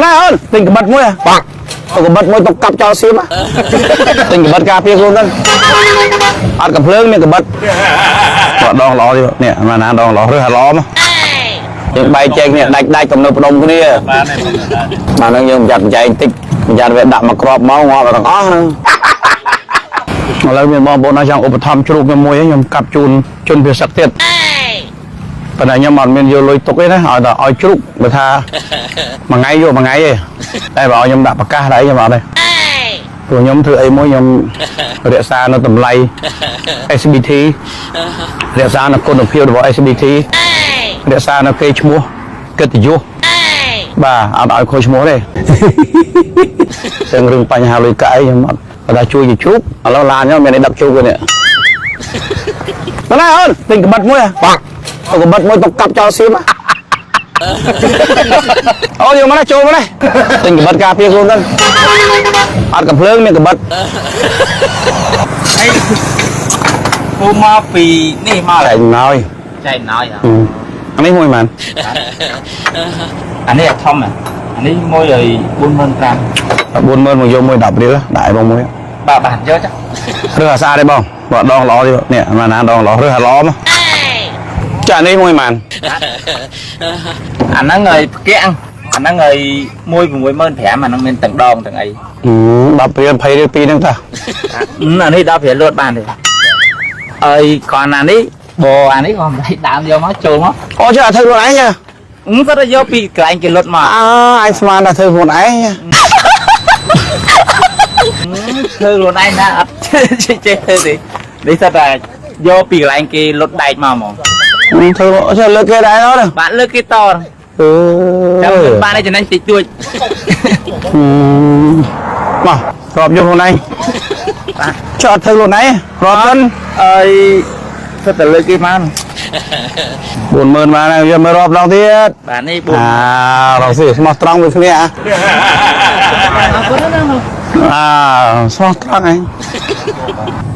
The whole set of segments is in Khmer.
ណាអូនទិញក្បិតមួយបាក់ទៅក្បិតមួយទៅកាប់ចោលសៀមទិញក្បិតការពារខ្លួនទៅអត់កំភ្លើងមានក្បិតបើដងល្អទេនេះណាណាដងល្អឬហាឡមកយើងបែកចែកគ្នាដាច់ដាច់កំនៅផ្ដុំគ្នា បានទេ បាទហ្នឹងយើងប្រយ័ត្នប្រយែងតិចប្រយ័ត្នវាដាក់មកក្របមកងាប់ទាំងអស់ហ្នឹងឥឡូវមានបងប្អូនណាចង់ឧបត្ថម្ភជ្រូកខ្ញុំមួយខ្ញុំកាប់ជូនជនភាសឹកទៀតប៉ុន្តែខ្ញុំអត់មានយកលុយទុកទេណាឲ្យតែឲ្យជ្រូកបើថាមួយថ្ងៃយកមួយថ្ងៃទេតែបើឲ្យខ្ញុំដាក់ប្រកាសដាក់អីខ្ញុំអត់ទេព្រោះខ្ញុំធ្វើអីមួយខ្ញុំរក្សានៅតម្លៃ SBT រក្សានៅគុណភាពរបស់ SBT រក្សានៅកេរ្តិ៍ឈ្មោះកិត្តិយសបាទអត់ឲ្យខូចឈ្មោះទេទាំងរឿងបញ្ហាលុយកាក់អីខ្ញុំអត់បើថាជួយជាជ្រូកឥឡូវឡានខ្ញុំមានឯដឹកជ្រូកទេនេះណាអូនទិញក្បិតមួយបាក់ទៅក្បិតមួយទៅកាប់ចោលសៀមអូនយកមកណាចូលមកណាទិញក្បិតការពារខ្លួនទៅអត់កំភ្លើងមានក្បិត អីពូមកពីនេះមក ចែកណយ ចែកណយ អានេះមួយម៉ាន អានេះអាធំអានេះមួយឲ្យ45000 40000មកយកមួយ10រៀលដាក់ឲ្យបងមួយ បាទបាទយកចា រើសអាសាទេបងបើដងល្អទេនេះណាណាដងល្អរើសអាល្អមកចានេះមួយម៉ាន អាហ្នឹងឲ្យផ្គាំងអាហ្នឹងឲ្យ1 65000អាហ្នឹងមានទាំងដងទាំងអី 10រៀល20រៀលពីរហ្នឹងតា អានេះ10រៀលលត់បានទេអើយគ្រាន់អានេះបើអានេះក៏មិនដៃដើមយកមកចូលមក អូចាធ្វើខ្លួនឯង គាត់ទៅយកពីកន្លែងគេលត់មក អើអញស្មានថាធ្វើខ្លួនឯង ធ្វើខ្លួនឯងណាអត់ចេះធ្វើទេនេះគាត់តែយកពីកន្លែងគេលត់ដែកមកហ្មង ធ្វើចេះលើកគេដែរអត់ បាទលើកគេត អឺ ចាំបានឯចំណេញតិចតួច មករាប់យកខ្លួនឯង បាទ ចော့ធ្វើខ្លួនឯងរាប់សិន អើយគាត់ទៅលើកគេមក 40000បានហើយយកមករាប់ដងទៀត បាទនេះ4 អារកស៊ីស្មោះត្រង់មួយគ្នាអា អរគុណណាស់ អាស្មោះត្រង់ឯង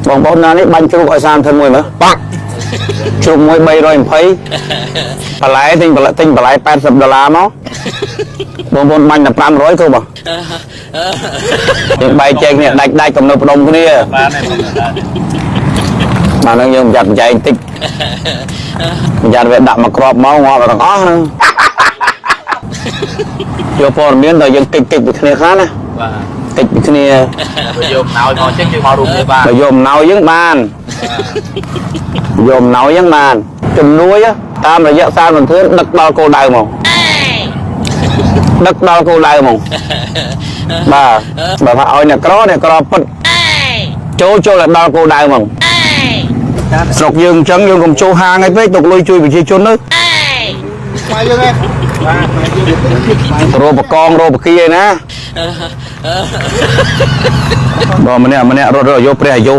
បងប្អូនណានេះបាញ់ជ្រូកឲ្យសាមធ្វើមួយមើលបាក់ជ្រូកមួយ320បន្លែទិញបន្លែទិញបន្លែ80ដុល្លារមកបងប្អូនបាញ់តែ500គ្រប់ហ៎យើងបែកចែកគ្នាដាច់ដាច់កំនៅផ្ដុំគ្នា បាទនេះ បាទហ្នឹងយើងប្រយ័ត្នប្រយែងតិចប្រយ័ត្នវាដាក់មកក្របមកងាប់ទាំងអស់ហ្នឹងយកព័ត៌មានដល់យើងតិចតិចពីគ្នាខ្លះណា បាទ តិចពីគ្នា បើយកណោយមកចឹងយើងមករួមគ្នាបាទ បើយកអំណោយយើងបានយកអំណោយយើងបានជំនួយតាមរយៈសារបន្ទឿនដឹកដល់គោលដៅមកដឹកដល់គោលដៅមកបាទបើថាឲ្យអ្នកក្រអ្នកក្រពិតចូលចូលឲ្យដល់គោលដៅមកស្រុកយើងអញ្ចឹងយើងកុំចូលហាងអីពេកទុកលុយជួយប្រជាជនទៅរោបកងរោបគីឯណាបើម្នាក់ម្នាក់រត់រត់យកព្រះអាយុ